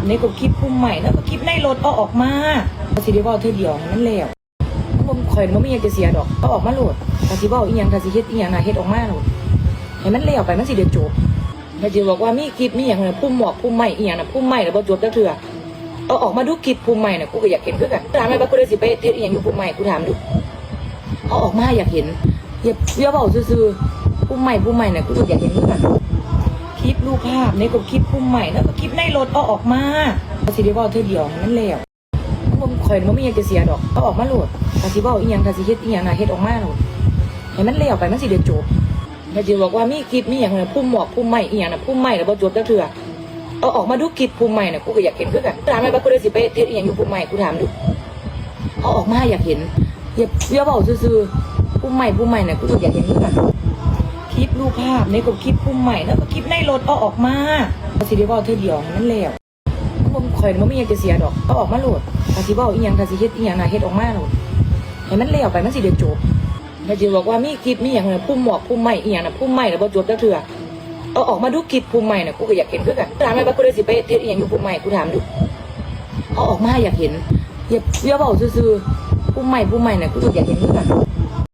ໃນກົບຄລິບພຸ້ມໄມ້ ແລ້ວກໍຄລິບໃນລົດ ເອົາອອກມາ. ຂ້ອຍຊິໄດ້ເວົ້າເທື່ອດຽວໃຫ້ມັນແລ້ວ. ບໍ່ ຂ້ອຍບໍ່ມີຫຍັງຈະເສຍດອກ. ເອົາອອກມາໂລດ. ຖ້າຊິເວົ້າອີ່ຫຍັງ ຖ້າຊິເຮັດອີ່ຫຍັງນະ ເຮັດອອກມາໂລດ. ໃຫ້ມັນແລ້ວໄປ ມັນຊິໄດ້ຈົບ. ຖ້າຊິບອກວ່າມີຄລິບມີຫຍັງນະ ພຸ້ມໝອກພຸ້ມໄມ້ອີ່ຫຍັງນະ ພຸ້ມໄມ້ນະ ບໍ່ຈົບຈັກເທື່ອ. ເອົາອອກມາດູ ຄລິບພຸ້ມໄມ້ນະ ກູກໍຢາກເຫັນຄືກັນ. ຖາມແມ່ນວ່າຜູ້ໃດຊິໄປເຮັດອີ່ຫຍັງຢູ່ພຸ້ມໄມ້ ກູຖາມດູ. ເອົາອອກມາ ຢາກເຫັນ. ຢ່າ ຢ່າເວົ້າຊື່ໆ. ພຸ້ມໄມ້ພຸ້ມໄມ້ນະ ກູກໍຢາກເຫັນຄືກັນ. ຄລິບ ຮູບພາບ ໃນກົບຄລິບພຸ້ມໄມ້ ແລ້ວກໍຄລິບໃນລົດ ເອົາອອກມາ. ຂ້ອຍຊິໄດ້ເວົ້າເທື່ອດຽວໃຫ້ມັນແລ້ວ. ບໍ່ ຂ້ອຍບໍ່ມີຫຍັງຈະເສຍດອກ. ເອົາອອກມາໂລດ. ຖ້າຊິເວົ້າອີ່ຫຍັງ ຖ້າຊິເຮັດອີ່ຫຍັງນະ ເຮັດອອກມາໂລດ. ໃຫ້ມັນແລ້ວໄປ ມັນຊິໄດ້ຈົບ. ຖ້າຊິບອກວ່າມີຄລິບມີຫຍັງນະ ພຸ້ມໝອກພຸ້ມໄມ້ອີ່ຫຍັງນະ ພຸ້ມໄມ້ນະ ບໍ່ຈົບຈັກເທື່ອ. ເອົາອອກມາດູ ຄລິບພຸ້ມໄມ້ນະ ກູກໍຢາກເຫັນຄືກັນ. ຖາມແມ່ນວ່າຜູ້ໃດຊິໄປເຮັດອີ່ຫຍັງຢູ່ພຸ້ມໄມ້ ກູຖາມດູ. ເອົາອອກມາ ຢາກເຫັນ. ຢ່າ ຢ່າເວົ້າຊື່ໆ. ພຸ້ມໄມ້ພຸ້ມໄມ້ນະ ກູກໍຢາກເຫັນຄືກັນ. ຄລິບ ຮູບພາບ ໃນກົບຄລິບພຸ້ມໄມ້ ແລ້ວກໍຄລິບໃນລົດ ເອົາອອກມາ. ຂ້ອຍຊິໄດ້ເວົ້າເທື່ອດຽວໃຫ້ມັນແລ້ວ. ບໍ່ ຂ້ອຍບໍ່ມີຫຍັງຈະເສຍດອກ. ເອົາອອກມາໂລດ. ຖ້າຊິເວົ້າອີ່ຫຍັງ ຖ້າຊິເຮັດອີ່ຫຍັງນະ ເຮັດອອກມາໂລດ. ໃຫ້ມັນແລ້ວໄປ ມັນຊິໄດ້ຈົບ. ຖ້າຊິບອກວ່າມີຄລິບມີຫຍັງນະ ພຸ້ມໝອກພຸ້ມໄມ້ອີ່ຫຍັງນະ ພຸ້ມໄມ້ນະ ບໍ່ຈົບຈັກເທື່ອ. ເອົາອອກມາດູ ຄລິບພຸ້ມໄມ້ນະ ກູກໍຢາກເຫັນຄືກັນ. ຖາມແມ່ນວ່າຜູ້ໃດຊິໄປເຮັດອີ່ຫຍັງຢູ່ພຸ້ມໄມ້ ກູຖາມດູ. ເອົາອອກມາ ຢາກເຫັນ. ຢ່າ ຢ່າເວົ້າຊື່ໆ. ພຸ້ມໄມ້ພຸ້ມໄມ້ນະ ກູກໍຢາກເຫັນຄືກັນ.